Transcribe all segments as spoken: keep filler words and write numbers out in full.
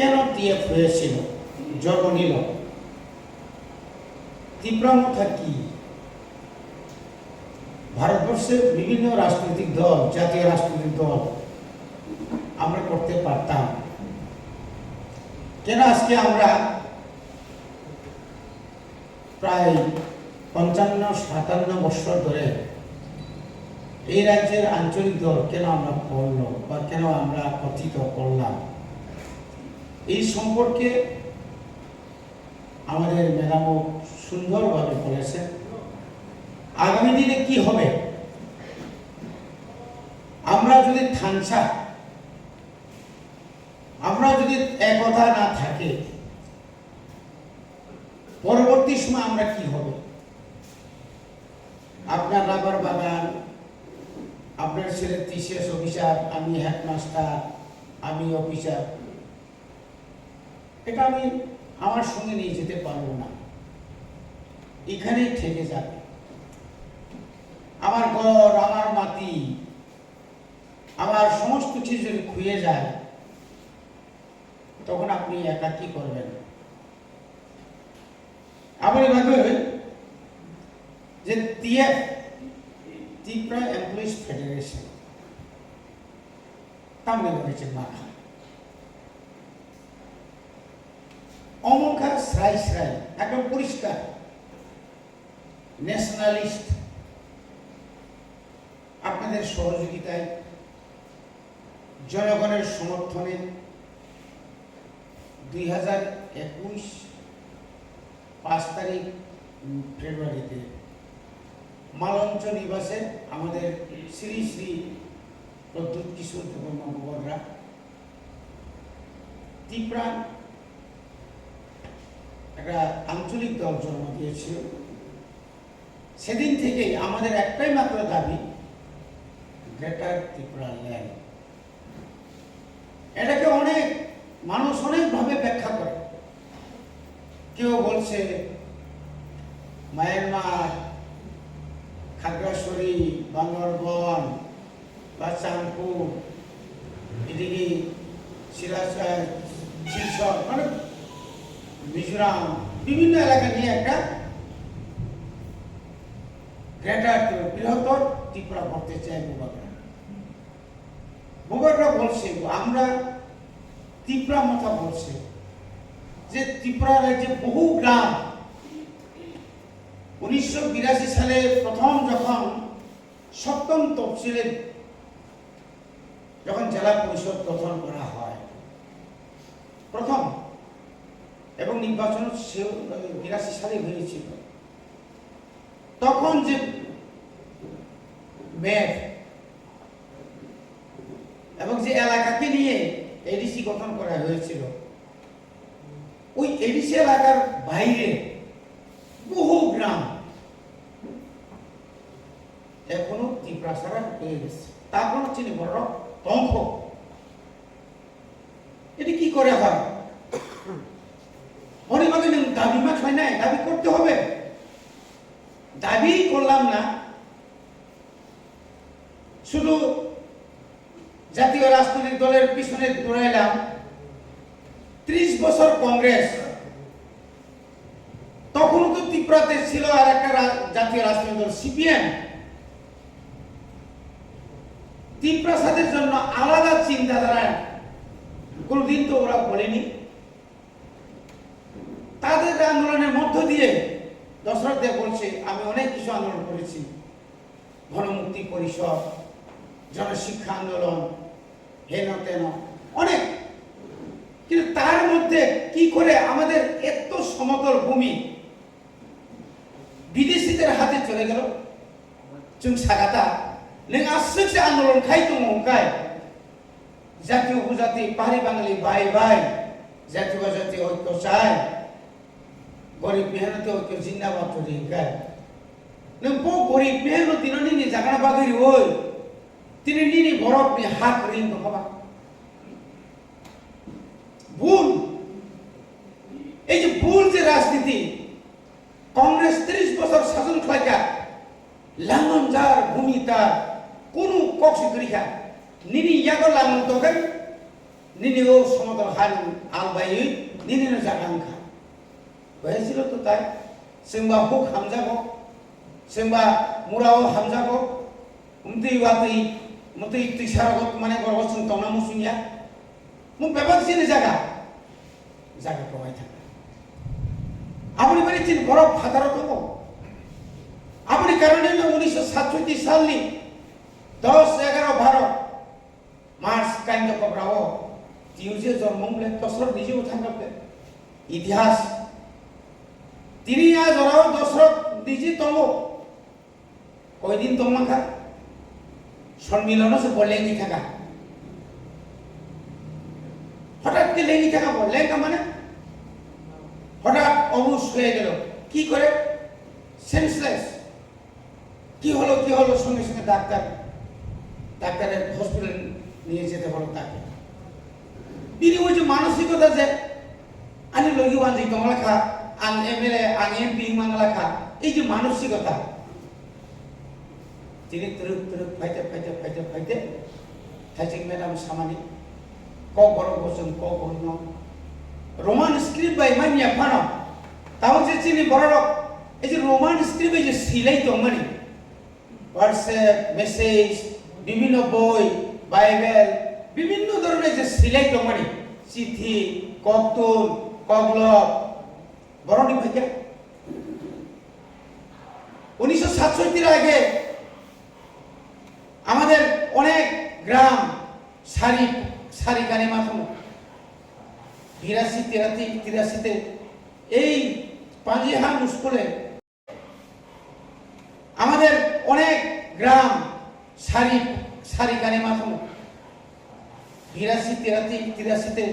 কেন টিএফ হয়েছিল, জন্ম নিল? ত্রিপুরা মথা কি? ভারতবর্ষের বিভিন্ন রাজনৈতিক দল, জাতীয় রাজনৈতিক দল আমরা করতে পারতাম। কেন আজকে আমরা প্রায় পঞ্চান্ন সাতান্ন বছর ধরে এই রাজ্যের আঞ্চলিক দল কেন আমরা করল বা কেন আমরা গঠিত করলাম, এই সম্পর্কে আমাদের ম্যাডামও সুন্দরভাবে বলেছেন। আগামী দিনে কি হবে? আমরা যদি থানসা, আমরা যদি একতা না থাকে, পরবর্তী সময় আমরা কি হবে? আপনার রাবার বাগান, আপনার ছেলে টিসিএস অফিসার, আমি হেডমাস্টার, আমি অফিসার, এটা আমি আমার সঙ্গে নিয়ে যেতে পারবো না, এখানেই থেকে যাবে। আমার ঘর, আমার মাটি, আমার সমস্ত কিছু যদি খুয়ে যায়, তখন আপনি একা কি করবেন? আপনি ভাববেন যে টিএফ, ত্রিপুরা এমপ্লয়িজ ফেডারেশন, তামনি হয়েছে মাথা। অমুখা স্রাই স্রাই, একদম পরিষ্কার ন্যাশনালিস্ট। আপনাদের সহযোগিতায়, জনগণের সমর্থনে দুই হাজার একুশ পাঁচ তারিখ, উম, ফেব্রুয়ারিতে মালঞ্চ নিবাসে আমাদের শ্রী শ্রী প্রদ্যুৎ কিশোর দেববর্মা ত্রিপুরা একটা আঞ্চলিক দল জন্ম দিয়েছিল। সেদিন থেকেই আমাদের একটাই মাত্র দাবি, গ্রেটার ত্রিপুরা ল্যান্ড। এটাকে অনেক মানুষ অনেকভাবে ব্যাখ্যা করে। কেউ বলছে মায়ানমার, খাগড়াছড়ি, বান্দরবন, বা চাঁদপুর, এদিকে শিলাচর, শিলচর, মানে মিজোরাম, বিভিন্ন এলাকা নিয়ে একটা গ্রেটার ত্রিপুরা, বৃহত্তর ত্রিপুরা করতে চায় বুবাগরা। বুবাগরা বলছে, আমরা ত্রিপুরা মথা বলছে যে ত্রিপুরা রাজ্যে বহু গ্রাম উনিশশো বিরাশি সালে প্রথম যখন সপ্তম তফসিলে যখন জেলা পরিষদ গঠন করা হয় প্রথম, এবং নির্বাচন সে বিরাশি সালে হয়েছিল, তখন যে ম্যাপ এবং যে এলাকাকে নিয়ে এডিসি গঠন করা হয়েছিল, ওই এডিসি এলাকার বাইরে বহু গ্রাম এখনো ত্রিপুরা ছাড়া রয়ে গেছে। তার কোনো চিনি বড় ধ্বংস। এটি কি করে হয়? অনেক আগে দাবি মা খায় নাই, দাবি করতে হবে। দাবি করলাম না, শুধু জাতীয় রাজনৈতিক দলের পিছনে দৌড়াইলাম। ত্রিশ বছর কংগ্রেস, তখনও তো ত্রিপুরাতে ছিল আর একটা রা-, জাতীয় রাজনৈতিক দল সিপিএম। ত্রিপুরাসাদের জন্য আলাদা চিন্তাধারা কোনোদিন তো ওরা বলেনি। তাদের আন্দোলনের মধ্য দিয়ে দশরথ দেব বলছে, "আমি অনেক কিছু আন্দোলন করেছি, গণমুক্তি পরিষদ, জনশিক্ষা আন্দোলন, হেন তেন অনেক।" কিন্তু তার মধ্যে কি করে আমাদের এত সমতল ভূমি বিদেশিদের হাতে চলে গেল? চুং সাগাতা, নং আসুক সে আন্দোলন খাই তো মঙ্কায়। জাতীয় উপজাতি, পাহাড়ি বাঙালি ভাই ভাই, জাতীয় উপজাতি ঐক্য চাই, গরিব মেহনতি ঐক্য জিন্দাবাদ তো রিঙ্কায়। নং বো গরিব মেহনতি ননি নি জাগানা বাগরি ওই, তিনি নিনি বরফ নি হাক রিং তো হবা। ভুল। এই যে ভুল যে রাজনীতি, কংগ্রেস ত্রিশ বছর শাসন খাইকা, লাঙ্গন যার ভূমি তার, কোনো কক্ষ গৃহা, নিনি ইয়াগো লাঙ্গন তো গে, Nini o somodor ha nwng al baiwi nini no jaga wngkha. Bahai silo to tai. Chwngba huk hamjago. Chwngba mura o hamjago. Umtwi watwi, mutwi twi sarago mane borok chwng tongna muchungya. Mo bebak sini jaga. Jaga kowai thangkha. Aboni bari chini borok phataro tongo. Aboni karone no unisho satsotti salni dos, egaro, baro March kainto kobrao T U J jormo wng le Dosrot niji bo thangkha bole. Itihas. Tini a jorao Dosrot niji tongo. Koidin tongmangkha? Sonmilono se bo lengwi thangkha. Hothat khe lengwi thangkha bo, lengkha mane? Hothat obo শুয়ে গেল। কি করে? Senseless. কি হলো, কি হলো? সঙ্গে সঙ্গে ডাক্তার, ডাক্তারের হসপিটাল নিয়ে যেতে হলো তাকে। Bini o je manosikota je, ani logi wanjwi tongla kha, ang M L A, ang M P wngmangla kha, ei je manosikota. Tini twrwk twrwk phaite, phaite, phaite, phaite, Thaising madam samani, kokborok bo chwng kokborokno Roman script bai manya phano, tamo je chini bororok ei je Roman script bai je silai tongmani, WhatsApp, message, bibhinno boi, Bible, bibhinno dhoronor je silai tongmani, chithi, koktun, koklop, borokni phaikha. উনিশশো সাতষট্টির আগে আমাদের অনেক গ্রাম সারি, সারি কানে মাখানো। বিরাশি, তিরাশি, তিরাশিতে এই পাঞ্জিহান স্কুলে আমাদের অনেক গ্রাম সারি, সারি কানে মাখানো। বিরাশি, তিরাশি, তিরাশিতে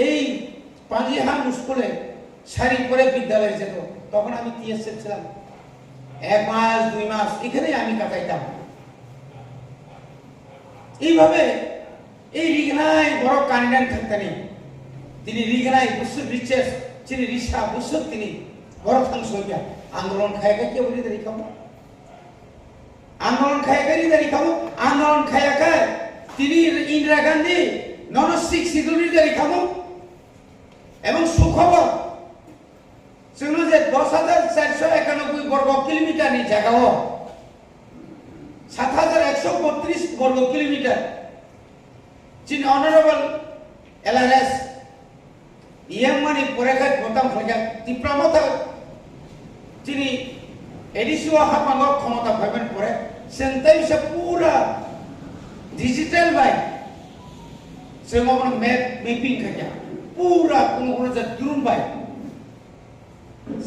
এই পাঞ্জিহান স্কুলে সারি পরে বিদ্যালয়ে যেত। তখন আমি টিএসএফ ছিলাম। এক মাস, দুই মাস এখানেই আমি কাটাইতাম। এইভাবে এই রিগনাই বড় কানিনান থাকতানি। তিনি রিগনাই বুসুক রিচেস, তিনি রিসা বুসুক তিনি বড় থাংসইয়া আন্দোলন খাইকে কেউ রিদারি খামো। আন্দোলন খাইকে রিদারি খামো। আন্দোলন খাইকে তিনি ইন্দিরা গান্ধী নন সিক্স শিডিউল রিদারি খামো। এবং সুখবর, chwngno je dos hajar charso ekanoboi borgo kilometer ni jagao sat hajar ekso botris borgo kilometer chini honorable L R S E M mani pore khai botam khlaijak Tipra Motha chini A D C o hapmango khomota phaiman pore chwng tei se pura digital bai chwng obono map mapping khaijak pura kuno kuno je drone bai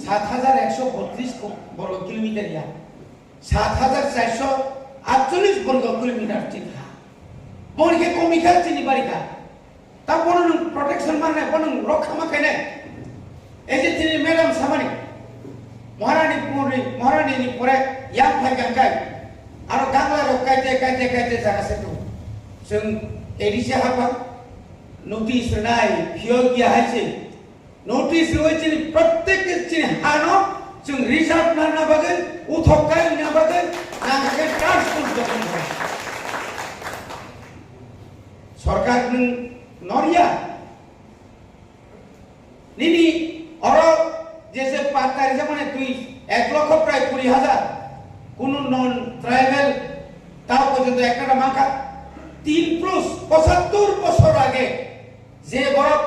sat hajar ekso botris borgo kilometer ya, sat hajar charso atchollis borgo kilometer chini ha. Boni khe komi kha chini bari kha. Ta bono nwng protection manai, bono nwng rokha ma khainai. Ei je chini madam samani, Maharani pore, Maharani ni pore yang phai kang kai. Aro gangla rok kaite, kaite, kaite jaga se tu. Chwng A D C hapang notice rwnai, phiyok ya hai se. Notice rwui chini prottek chini hano chwng reserve narna bagwi, uthok kaina bagwi, nangkhe transfer jokhon khlai. Sorkar nwng norya. Nini oro je je patta rijak mane twi ek lokho prai kuri hajar, kunu non tribal tao porjonto ekta da mankha. Tin plus pochattor bosor age je borok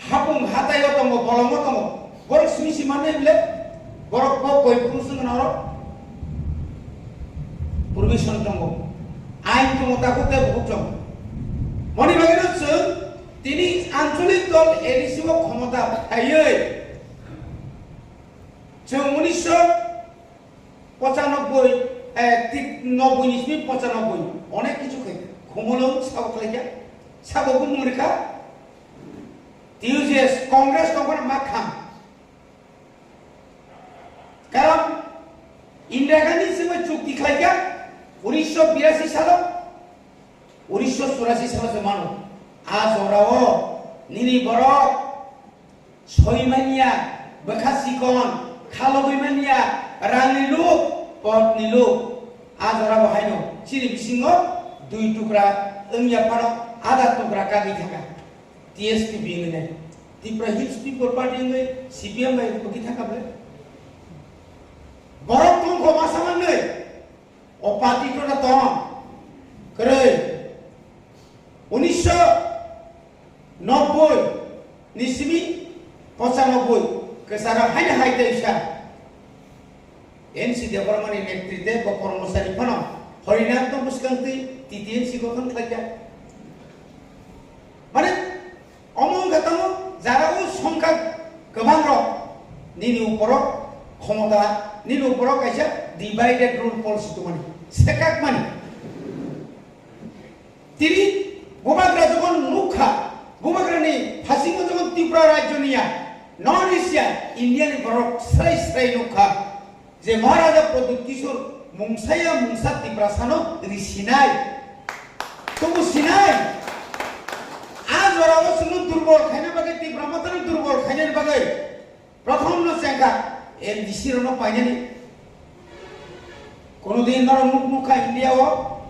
hapung hataio tongo, bolongo tongo, borok simi si mannai bile, borok bo koi purush wngkha oro provision tongo, ain tongo, takhuk tei bukhuk tongo. Moni bagwi no chwng tini ancholik dol A D C o khomota phaiwi chwng unisho pochanoboi, eh, ti-, nobboi ni simi pochanoboi onek kichu khai khumulwng sabo khlaikha, sabo bumung rikha, T U J S, Congress tongphano ma kham. Karon Indira Gandhi simi chukti khlaikha unisho birasi salo, unisho churasi salo se mano. A jorao nini borok Soimanya, bwkha sikon, khalogwi manya, rangni luk, potni luk. A jora bo haino chini bisingo dui tukra wngya phano ada tukra kagwi thangkha. T S P B wngwi nai. Tipra Hills People Party wngwi C P M bai bwkhi thangkha ble. Borok tongkho masa manwi. O party to na tong. Kwrwi. Unisho nobboi ni simi pochanobboi kwcharo haino hai tei sa. N C Debbarmani netrite bo kormosari phano Harinatno bwskang twi T T M C gothon khlaijak. Mane, omo wngkha tamo jara o songkha kwbang rok nini uporo khomota, nini uporo kaisa divided rule policy tongmani, sekak mani. Tini bubagra jokon nukha, bubagrani phasingo jokon Tripura rajyo niya, non Asia, India ni borok srai srai nukha. Je Maharaja Pradyut Kishore mungsaya mungsa Tiprasano ri sinai. Tubu sinai. A jora o chwngno durbol khaina bagwi, Tipra Mothano durbol khainani bagwi prothom no chengkha M D C rokno painani. Kono din norok nuk nukha India o.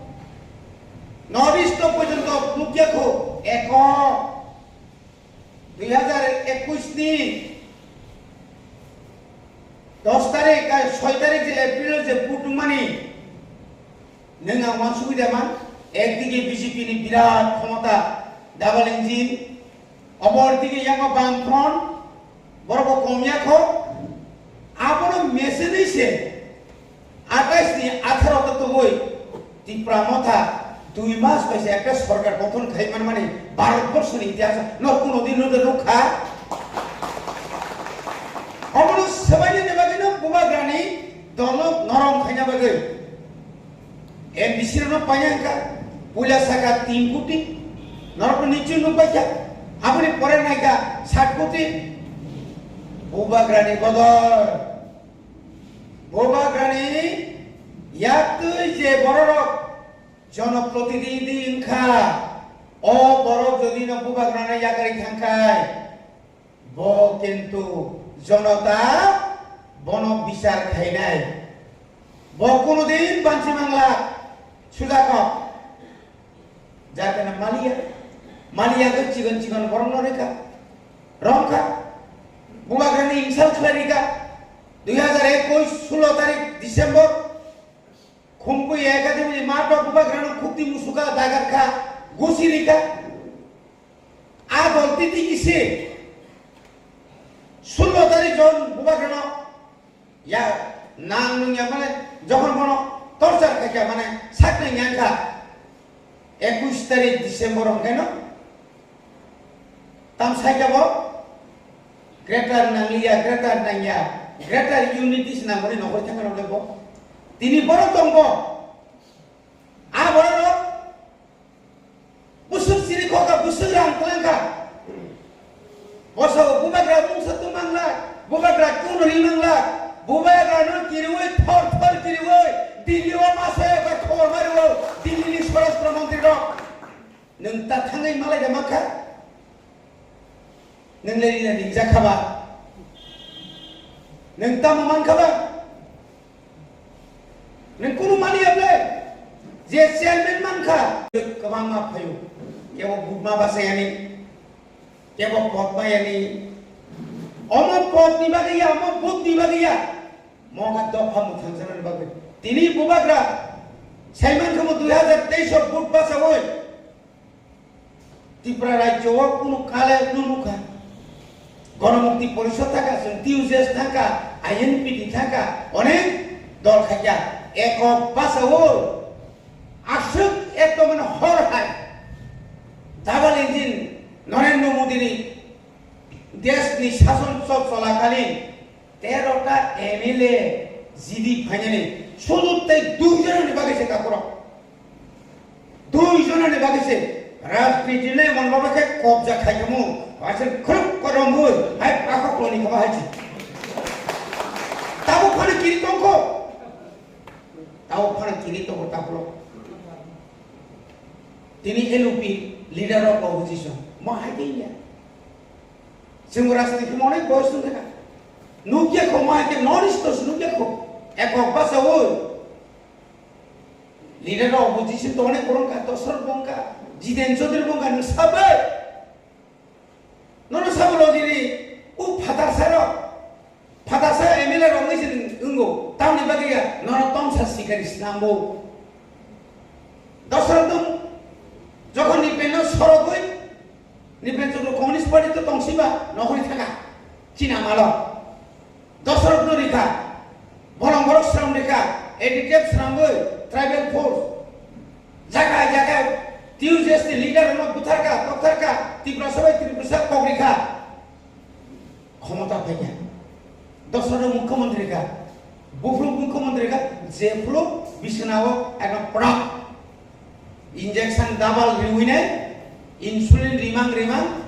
North East o porjonto nukya kho eko. Dui hazar ekush ni dos tarik, ah, soi tarik je April je vote wngmani, nwng ang uansugwi da man, ekdige B J P ni birat khomota, double engine, opor dige yango bam front, borok bo kom ya kho, abono mesenwi se, Atais ni atharo to tubui Tipra Motha dui mas bai se ekta sorkar gothon khai manmani Bharat borso ni itihas no kuno din no nukha. Omono swbaini ni bagwi no bubagrani dolo norom khaina bagwi M D C no paina wngkha puila saka tin koti norok nichu nukbaikha aboni pore naikha sat koti bubagrani bodol. Bubagrani yaktwi je bororok jonoprotinidhi wngkha, o borok jodi no bubagrano yakarwi thangkhai, bo kintu jonota bono bichar khainai. Bo kunudin banchi mangla, sujakok. Jar kana maliya, maliya khe chikon chikon borok no rikha, romkha, bubagrani insult khlai rikha. Dui hazar ekush sulo tarik December, Khumpui Academy ni mato bubagrano khukti musuka dagar kha, gusi rikha. A dol titi isi sulo tarik jon bubagrano Ya, nang nung ya mane, jokhon bono torture khaikha mane, saknai yang kha, ekush tarik December hwnkhe no, tam saikha bo, greater nangliya, greater nangya, greater unity se nangmani nokol thangkha rok bo. Tini borok tong bo. A borok rok Busuk siri koka busuk rang klangka. Bosa bubagra mungsa tu mangla, bubagra kunuri mangla, bubagra no kiriwi thor thor kiriwi, Delhi o masa ekbar khobor mariwo, Delhi ni swarashtra mantri rok. Nung ta thangai malai da makha? Nung le rina ringjak kha ba? Nung tamo man kha ba? Nung kunu mani ya ble? Je chairman man kha. Kwbangma phaio. Kebo butma basa yani. Kebo potma yani. Omo pot ni bagwi ya, omo but ni bagwi ya. Mo ga dopha muthang jana ni bagwi. Tini bubagra. Saiman khamu dui hazar teis o but basa oi. Tripura rajyo o kunu kale nukha. Ganamukti Porishod thangkha, chwng T U J S thangkha, I N P T thangkha, onek dol khaikha. Ekok basa o aswk ekdom mane hor hai double engine Narendra Modi ni desh ni shason chol cholakalin Tero ta M L A G D phainani sudu tei dui jona ni bagwi se kakurok. Dui jona ni bagwi se rajniti le mon baba khe kobja khaikhamu, waise khuruk koromui, hai pakha koni khaba hai chi. Tabo phano kiri tongkho. Tabo phano kiri tongkho tablo. Tini L O P leader of opposition. Mo hai khe ya. Chwng rajniti mo onek boyos wng kha. Nukya kho mo hai khe North East o se nukya kho. Ekok basa o. Leader of opposition to onek borok wng kha, Dosar bo wng kha, Jiten Chaudhary bo wng kha, nwng sabai. Nono sabo logini u phatarsa rok, phatarsa M L A rok ni sin ungo, tamni bagwi ya nono tomsa sikari snambo. Dosrok dum jokhon ni penno sorogwi Nipen chuklo Communist Party to tongsiba nohori thaka. China malo. Dosrok no rikha. Bolong borok sram rikha. A D T F sramwi tribal force. Jaga jaga T U J S ni leader no butharka, toktarka. Tiprasa bai Tiprasa kok rikha. Khomota phaikha. Dosrok no mukhyamantri ka. Buphuru mukhyamantri ka. Jephuru bisnao ekdom prak. Injection double riwinai, insulin rimang rimang,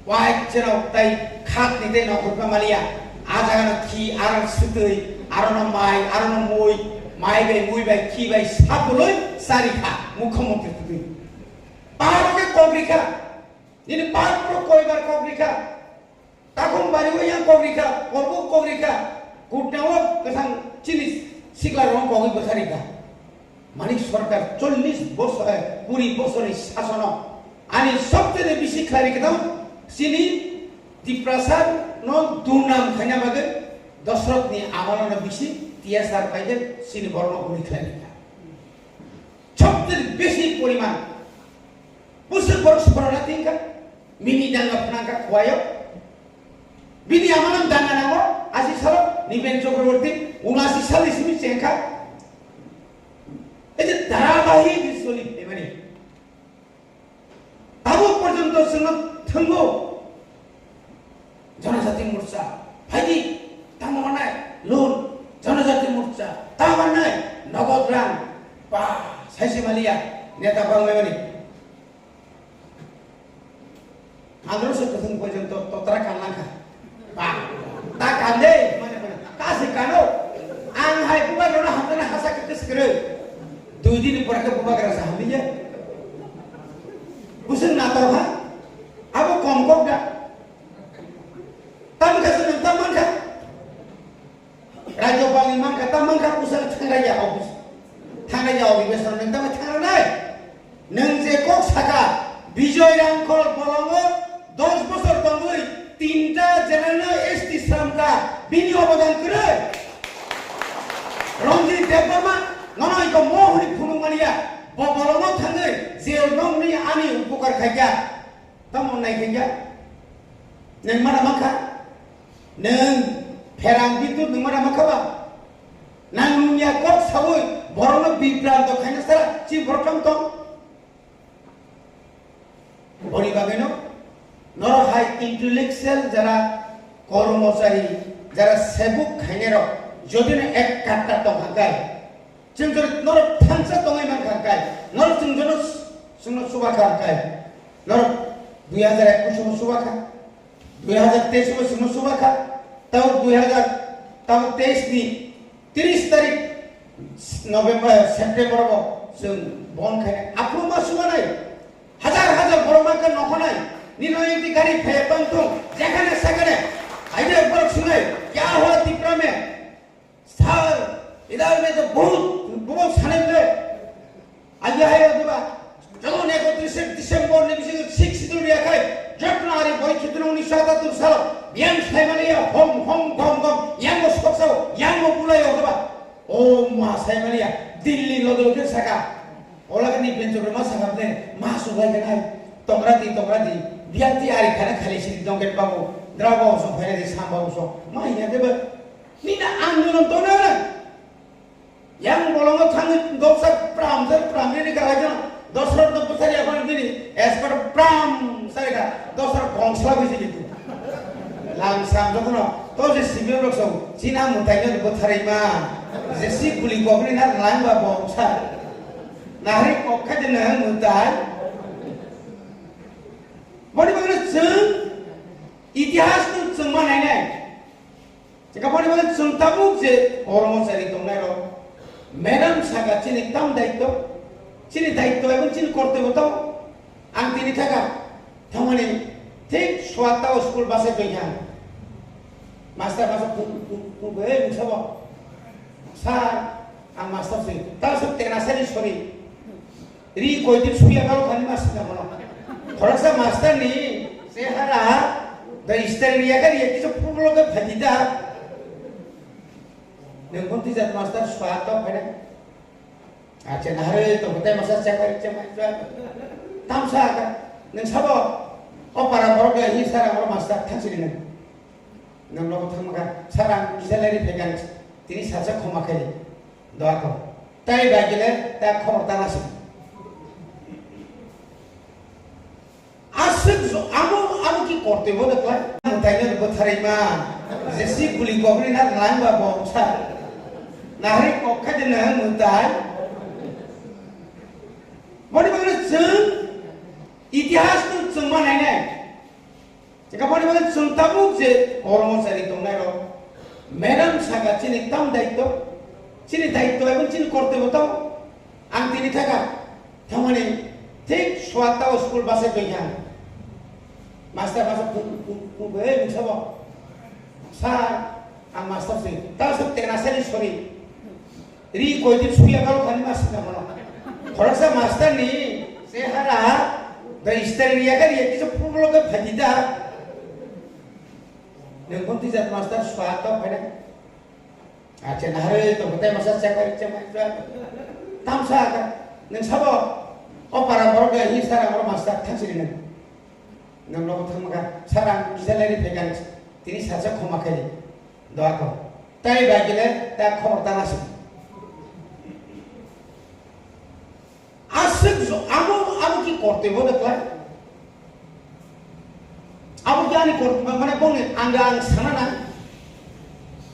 wai cherok tai khak ni tei nokhor pa maliya. A jaga no khi, aro swtwi, aro no mai, aro no mui, mai bai, mui bai, khi bai, sapuloi, sari kha, mukhyamantri twtwi. Paro ke kok rikha, nini paro koi bar kok rikha. Takhum bari o yang kok rikha, korbo kok rikha, kutnao kwthang chini sikla rong kogwi bwsa rikha. Manik Sarkar chollish bosor, eh, kuri bosorni sasono ani sobcheye bisi khlai rikha tong chini Tiprasa no durnam khaina bagwi Dosrotni amalono bisi T S R paide chini borokno uri khlai rikha. Sobcheye bisi poriman bwswk borok sorona tingkha. Bini danga phnangkha khuaio. Bini amano danga nango, asi salo Nipen Chakraborty, unasi sal ni simi chengkha. Ei je dharabahik ni soli phaimani. Tabuk porjonto chwngno thwngo. Janajati Morcha, phaidi, tamo manai, loan, Janajati Morcha, tamo manai, nogod rang, ba, saisi maliya, neta bangmani. Andro se kuthung porjonto totra kanlangkha. Ba, ta kande, mane mane, ta se kano. Ang hai bubagrano hamjana hasa ke kwswk kwrwi. Dui din pore khe bubagra se hamliya. Bwswk natok ha? Abo kom kok da. Tam kha se nwng tam mankha. Rajyopalni mankha, ta mankha bwsano thangraiya office. Thangraiya office no nung tamo thangranai. Nung je kok saka, Bijoy Rangkhol bolongo dos bosor tongwi tinta general no S T sramkha, bini obodan kwrwi. Ranjit Debbarma nono iko mohori phunuk mania, bo bolongo thangwi je nokni ani upokar khaikha. Tamo nai khaikha? Nung mana mankha? Nwng pherang bitu nwng mana mankha ba? Nang nungya kok sawi borokno bibranto khaina sara chi borok tong tong. Boni bagwino norok hai intellectual jara kormochari jara sebuk khainai rok jodi no ek katta tong hakai. Chwng jora norok thansa tongwi mankha kai, norok chwng jono chwngno chubakha kai. Norok dui hajar ekus o chubakha, dui hajar teis o chwngno chubakha, tamo dui hajar, tamo teis ni tris tarik November, September o chwng bon khai aphuru ma chubanai. Hajar hajar borok mankha nokhonai. Nino ekti gari phai bangthung, jekhane sekhane. Aide borok sunai, kya hua Tipra mein? Sir, idhar mein to bahut, bahut sane mile. Aaj hai diba. Jokon ekotris December ni bising Sixth Schedule riya khai, jotno ari boi khitno unisho atattur salo, yang saimani ya hom hom gom gom, yang bo soksao, yang bo bulai o diba. O ma saimani ya, Delhi lodol khe saka. Ola khe ni penchok ma saka de, ma subai khe nai. Tongra di, tongra di. Biang ti ari khana khali sini dongket babu. Drabo so phai di sam babu so. Ma ya diba. Nina andolon tona na. Yang bolongo thangwi doksa pram se pram ni kara jano. Dosrok to bwsari aphano bini expert pram sai ka. Dosrok kongsla bisi gitu. Lam sam jokono to je civil rok song china mutai no bwtharwi ma. Je si guli kokni na lang ba boksa. Nahri kok kha je nang mutai. Boni bagwi chwng itihas no chwng ma nai nai. Chikapani bagwi chwng tabuk je kormochari tongnairok, madam saka chini tam daityo, chini daityo ebong chini kortoibyo tamo. Ang tini thaka, thangmani thik suatta o school basa tongkha. Master basa pung, pung, pung, "Ei, mungsa bo?" "Sir, ang master se." "Tamo se tena sani sori." Ri koitin suya kalo khani ma sina kono. Khoroksa master ni Sehara, da istari riya kari ya kisa phulo ke phadi da. Nang kon tijat master swa to phai. Acha nahare to kotai masa chakari chama chama. Tamsa ka nang sabo o para borok lai hi sara borok master thangsiri nang. Nang logo thangma ka sara salary phekan tini sacha khoma khai. Doa ko. Tai bagile ta khobor ta nasi. Aswk jo-, amo, amo ki korte bo de klai. Mwtai no bwtharwi ma. Jesi guli gogri na lang ba bo sa. Nahari kok kha de nang mwtai. Boni bagwi chwng itihas no chwng ma nai nai. Chwng boni bagwi chwng tabuk je kormo chari tongnai rok. Madam saka chini tam daityo. Chini daityo ebong chini korte bo tamo. Ang tini thaka, thangmani thik suwata o school basa tongkha. Master basa phu-, phu-, phu-, "Ei, nung sabo?" "Sir, ang master se." "Tao se tena sani sori. Ri koi din suya kalo khani master na mono." Khoroksa master ni se hara, da istari riya kari ya kisa phulo ke phadi da. Nang kon tijat master suwata o phai na. Acha nahare to kotai masa chakari chama chama. Tamsa ka nang sabo o para borok lai hi sara borok master thangsiri nang. Nang logo thangma ka sara salary phekan tini sacha khoma khai. Doa ko. Tai bagile ta khobor ta nasi. Aswk jo-, amo, amo ki korte bo de klai. Amo ki ani korte ba, mane bongni ang, ang sana na.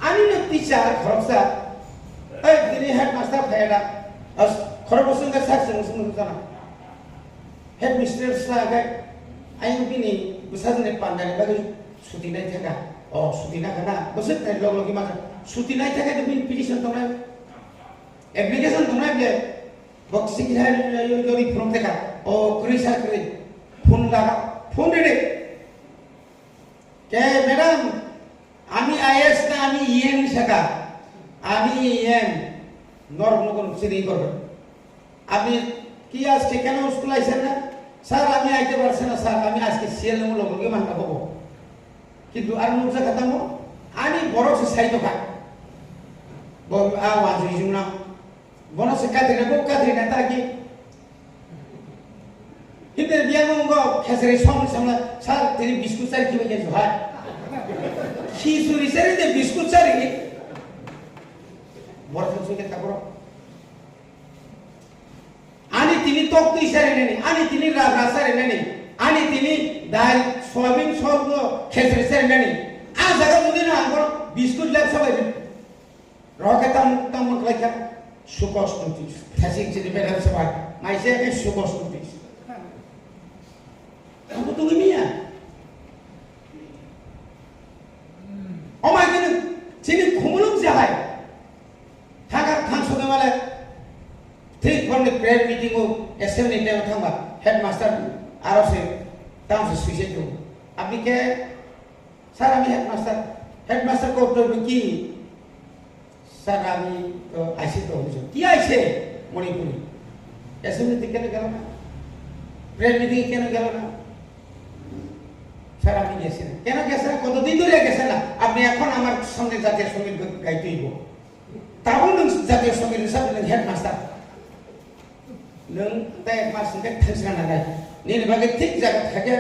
Ani no teacher khoroksa. Ei, tini headmaster phai da. As, khorok bosong ka sak sung sung sana. Headmistress sa ga. Ayang bini bwsajwk ni panda ni bagwi suti nai thaka. O, suti na kana. Bwswk nai log logi ma suti nai thaka de bini petition tongnai. Application tongnai ble. Bok siki hai yo yo yo ri phone teka. O kwrwi sa kwrwi. Phone laga. Phone rede. Ke madam, ami I A S na ami E M saka. Ami E M. Norok nokon sini korbe. আপনি কি আজকে কেন স্কুল আইছেন না? স্যার, আমি আইতে পারছি না স্যার, আমি আজকে সিএলএম লোক মাথা পাবো। কিন্তু আর মুখ জায়গা দাম আমি বড় সে সাইতো খা। বল, আ, ওয়াজ হইজুম না। Bono se katrina, bo katrina ta ki? Hinde biang mo ngo khesari song samla, sir, tini biscuit sari kiba khe juhai. Khichuri sari de biscuit sari. Bor thang suke ta boro. Ani tini tok twi sari nani, ani tini ra ra sari nani, ani tini dal, soyabin, sorgo, khesari sari nani. A jaga jodi na ang bono biscuit lab sabai. Roke tam, tam khlai kha, sukos nuti. Thasing chini bedam sabai. Maise ke sukos nuti. Kamu tu miya. Oma kini, chini khumulung jahai. Thaka thang soda male. Thik phone ni prayer meeting o assembly time thangba. Headmaster aro se tam se suicide tu. Apni ke Sir, আমি headmaster. Headmaster কো উত্তর কি? স্যার, আমি তো আইসি তো অফিসে। কি আইসে? মণিপুরি। অ্যাসেম্বলিতে কেন গেল না? প্রেয়ার মিটিংয়ে কেন গেল না? স্যার, আমি গেছি না। কেন গেছে না? কতদিন ধরে গেছে না? আপনি এখন আমার সামনে জাতীয় সঙ্গীত গাইতে হইব। Tabuk nwng jatiyo songni rwchapmung headmaster. Nwng tei mas hwnkhe thangsa nanai. Nini bagwi thik jaga thakhe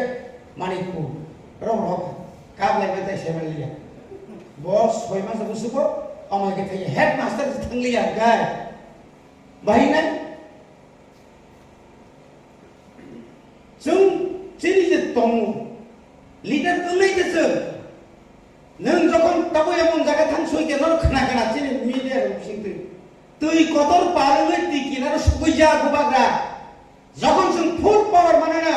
Manipur. Rok rok kap lai bai tei seven liya. Bo soi mas busugo omo khe thangya headmaster thang liya gai. Bahai nai? Chwng chini je tongo, leader tongnai je chwng. Nwng jokhon tabuk emon jaga thang soi khe norok khna khna chini media rok bising twi. Twi kotor par wngwi twi kinaro sugwi ya bubagra. Jokhon chwng full power manana,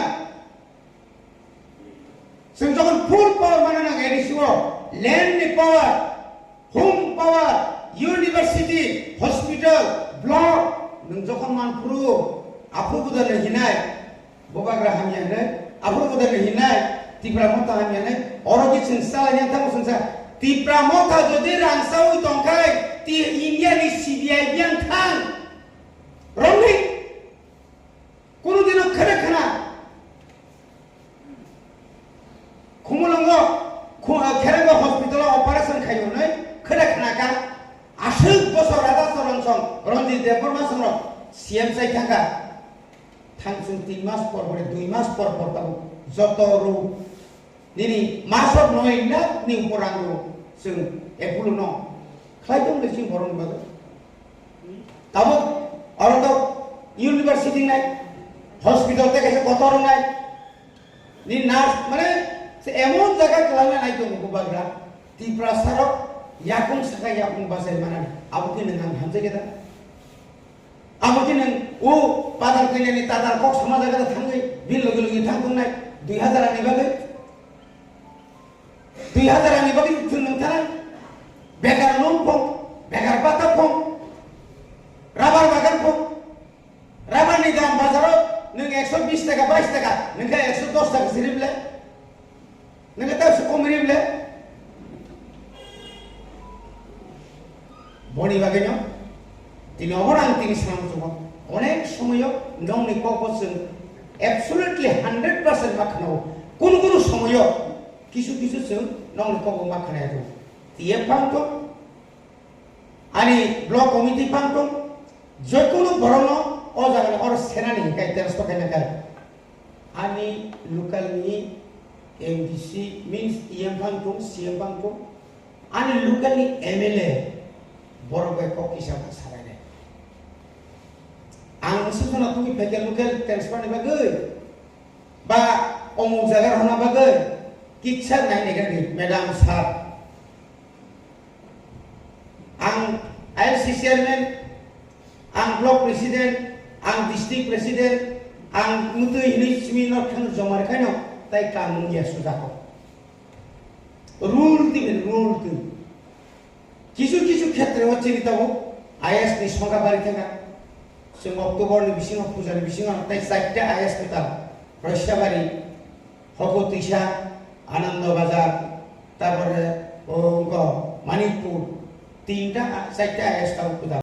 Chwng jokhon full power manna nang A D C o, land ni power, home power, university, hospital, block, nwng jokhon manphuru, aphuru budar ni hinai, bubagra hamya hinai, aphuru budar ni hinai, Tipra Motha hamya hinai, oro ki chwng salai yang tamo chwng sa, Tipra Motha jodi rangsawi tongkhai, ti India ni C B I biyang thang, romni. Kunu dino khana khana. Khu-, Kherengwa hospital o operation khai hwnwi khwna khnakha. Aswk bosor Radha Charan song, Ranjit Debbarma song rok C M chai thangkha. Thangchung tin mas por por, dui mas por por tabuk joto rw nini masok noi lakh ni upor rang rw chwng Apollo no khlai tong de chwng borok ni bagwi. Tabuk oro to university nai, hospital tei kaisa kotor nai. Ni nurse mane se emon jaga kwlangna nai tongo bubagra. Tiprasa rok yakung saka yakung bachai manani. Abo khe nwng ang hamjai khe da. Abo khe nwng o padal kanya ni tatal kok sama jaga da thangwi bil logi logi thang tongnai dui hazar ani bagwi. Dui hazar ani bagwi chwng nwng thana. Bekar loan phung, bekar bata phung, rubber bagan phung. Rubber ni dam bazaro nwng ekso bis taka, bais taka, nwng khe ekso dos taka siri bile. Nwng khe ta se kom ri bile. Boni bagwi no tini obo ang tini sam chungo. Onek somoyo nongni kok bo chwng absolutely hundred percent ma khwnao. Kunu kunu somoyo kisu kisu chwng nongni kok bo ma khwnaya tongo. T F phang to, ani block committee phang tong, jekunu borokno o jagani oro senani hinkhe transfer khaina khe ani local ni M D C means E M phang tong, C M phang tong, ani local ni M L A borok bai kok kisa ma salainai. Ang swngchano tungwi phaikha local transfer ni bagwi ba omuk jaga rwna bagwi kisa nai nai khe madam sir. Ang L C chairman, ang block president, ang district president, ang mwtwi hinwi simi nok thang joma rwkhaino tai kaam wngya sujako. Rule twi, rule twi. Kisu kisu khetre o chini tabuk I A S ni songkha bari thangkha. Chwng October ni bisingo, puja ni bisingo tai chaita I A S kwtal. Roisabari, Hoko Twisa, Anando Bazar, tarpore o wngkha Manikpur, tinta, chaita I A S tabuk kwtal.